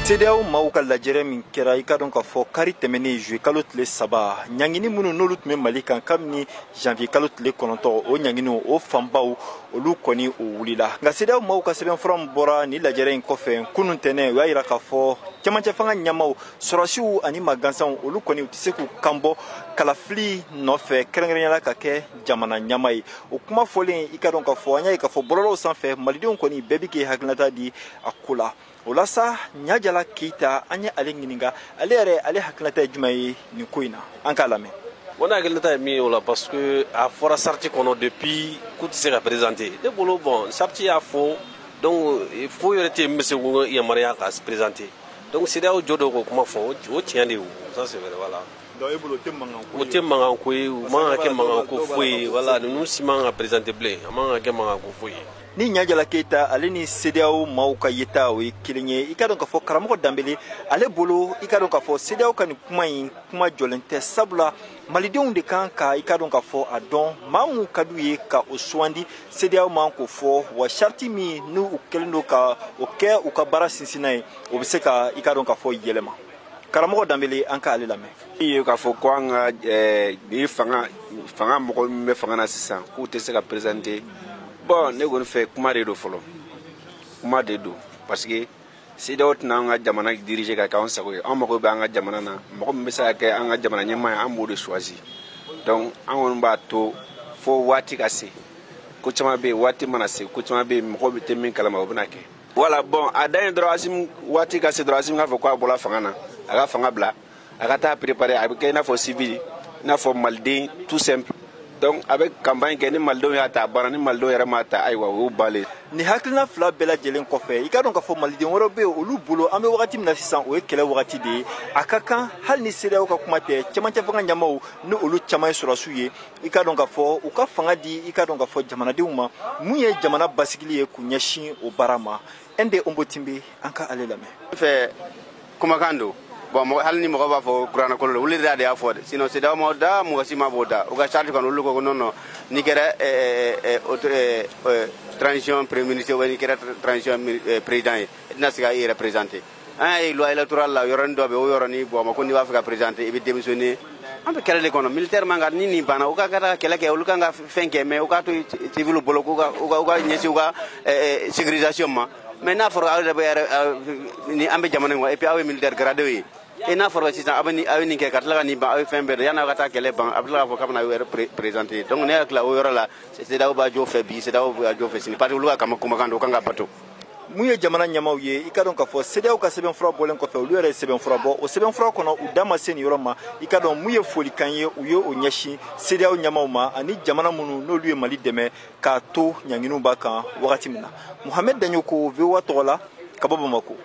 CEDEAO maaw ka lajɛrɛ min kɛra, i ka dɔn k'a fɔ kari tɛmɛnen, juillet kalo tile 3, ɲangini minnu n'olu tun bɛ Mali kan kabini janvier kalo tile 9, o ɲanginiw o fanbaw olu kɔni o wulila. Nka CEDEAO maaw ka sɛbɛnfura min bɔra ni lajɛrɛ in kɔfɛ kunun tɛnɛ, o y'a yira k'a fɔ cɛmancɛ fanga ɲɛmaw, sɔrɔsiw ani magansanw, olu kɔni u tɛ se k'u kanbɔ kalafili nɔfɛ, kɛrɛnkɛrɛnnenya ka kɛ jamana ɲɛmaa ye. O kuma fɔlen, i ka dɔn k'a fɔ an y'a ye k'a fɔ bɔlɔlɔw sanfɛ, malidenw kɔni bɛɛ bɛ k'i hakilinata di a ko la. O la sa, Ɲajala Keyita, an ye ale ɲininka, ale yɛrɛ ale hakilinata ye jumɛn ye nin ko in na? An k'a lamɛn. Bon, ne hakilinata ye min ye o la, parce que a fɔra charte kɔnɔ depuis k'u tɛ se ka présenter. Ne bolo, bon, charte y'a fɔ, donc foyi yɛrɛ tɛ yen min bɛ se k'u yamaruya ka présenter. Donc CEDEAO jɔ dɔw k'o kuma fɔ, o tiɲɛ de ye o. Ça, c'est vrai, voilà. Donc e bolo, o tɛ mankan ko ye? O tɛ mankan ko ye, o man ka kɛ mankan ko foyi ye. Voilà, ninnu si man ka présenter bilen, a man ka kɛ mankan ko foyi ye. Ni Ɲajala Keyita ale ni CEDEAO maaw ka yeta o ye kelen ye, i ka dɔn k'a fɔ karamɔgɔ Danbele ale bolo, i ka dɔn k'a fɔ CEDEAO ka nin kuma in kuma jɔlen tɛ, sabula malidenw de kan ka i ka dɔn k'a fɔ a dɔn maa mun ka d'u ye ka o sugandi. CEDEAO man k'o fɔ wa sariti min n'u kɛlen don ka o kɛ u ka baara sinsinna ye, o bɛ se ka i ka dɔn k'a fɔ yɛlɛma. Karamɔgɔ Danbele, an k'ale lamɛn. I ye k'a fɔ ko an ka ni fanga mɔgɔ min bɛ fanga na sisan, k'u tɛ se ka présenter. Bon, ne kɔni fɛ, kuma de don fɔlɔ, kuma de don, parce que CEDEAO tɛna an ka jamana diriger ka kɛ anw sago ye. An mago bɛ an ka jamana na, mɔgɔ min bɛ se ka kɛ an ka jamana ɲɛmaa ye, an b'o de choisi. Donc an kɔni b'a to fo waati ka se. Ko caman bɛ yen, waati mana se, ko caman bɛ yen, mɔgɔw bɛ tɛ min kalama, o bɛna kɛ. Voilà, bon, a dan ye dɔrɔn, Assimi, waati ka se dɔrɔn, Assimi k'a fɔ k'a bɔra fanga na, a ka fanga bila, a ka taa préparer, a bɛ kɛ i n'a fɔ civil, i n'a fɔ maliden tout simple. Donc a bɛ campagne kɛ, ni malidenw y'a ta, a banna, ni malidenw yɛrɛ m'a ta, ayiwa, o y'u balen. Nin hakilina fila bɛɛ lajɛlen kɔfɛ, i ka dɔn k'a fɔ maliden wɛrɛw bɛ yen, olu bolo an bɛ wagati min na sisan, o ye kɛlɛ wagati de ye. A ka kan, hali ni CEDEAO ka kuma tɛ, cɛmancɛ fanga ɲɛmaaw ni olu caman ye sɔrɔsiw ye, i ka dɔn k'a fɔ u ka fanga di i ka dɔn k'a fɔ jamanadenw ma mun ye jamana basigili ye, k'u ɲɛsin o baara ma. Ende Onbotimbe, an ka ale lamɛn. Fɛ kumakan don. Bon, hali ni mɔgɔ b'a fɔ kuranɛ kolo, olu de y'a fɔ dɛ. Sinon CEDEAO ma da, mɔgɔ si ma b'o da. U ka charte kɔnɔ, olu ko non, non, n'i kɛra transition premier ministre ou n'i kɛra transition président ye, i tɛna se ka i yɛrɛ présenter. An y'a ye loi électorale la, yɔrɔnin dɔ bɛ yen, o yɔrɔnin bon ma ko n'i b'a fɛ ka présenter, i bɛ démissionner. An bɛ kɛlɛ de kɔnɔ, militaire man ka ni nin banna, u ka taa kɛlɛ kɛ, olu kan ka fɛn kɛ, mais u k'a to civil bolo k'u ka u ka ɲɛsin u ka sécurisation ma. Mais n'a fɔra aw yɛrɛ bɛ ni an bɛ jamana in kɔnɔ, et puis aw ye militaire gradé ye, et n'a fɔra sisan aw bɛ nin, aw ye nin kɛ ka tila ka nin ban, aw ye fɛn bɛɛ dɔn, yanni aw ka taa kɛlɛ ban, a bɛ tila k'a fɔ k'a bɛna aw yɛrɛ présenter. Donc ne hakili la, o yɔrɔ la, CEDEAO b'a jɔ fɛ bi, CEDEAO b'a jɔ fɛ sini, parce que olu ka kama kumakan don, o kan ka bato. Mun ye jamana ɲɛmaw ye, i ka dɔn k'a fɔ CEDEAO ka sɛbɛnfura bɔlen kɔfɛ, olu yɛrɛ ye sɛbɛnfura bɔ. O sɛbɛnfura kɔnɔ, u da ma se nin yɔrɔ ma. I ka dɔn mun ye folikan ye u ye o ɲɛsin CEDEAO ɲɛmaw ma ani jamana minnu n'olu ye Mali dɛmɛ k'a to ɲanginiw b'a kan wagati min na. Mohamed Daɲoko, VOA tɔgɔ la, ka bɔ Bamako.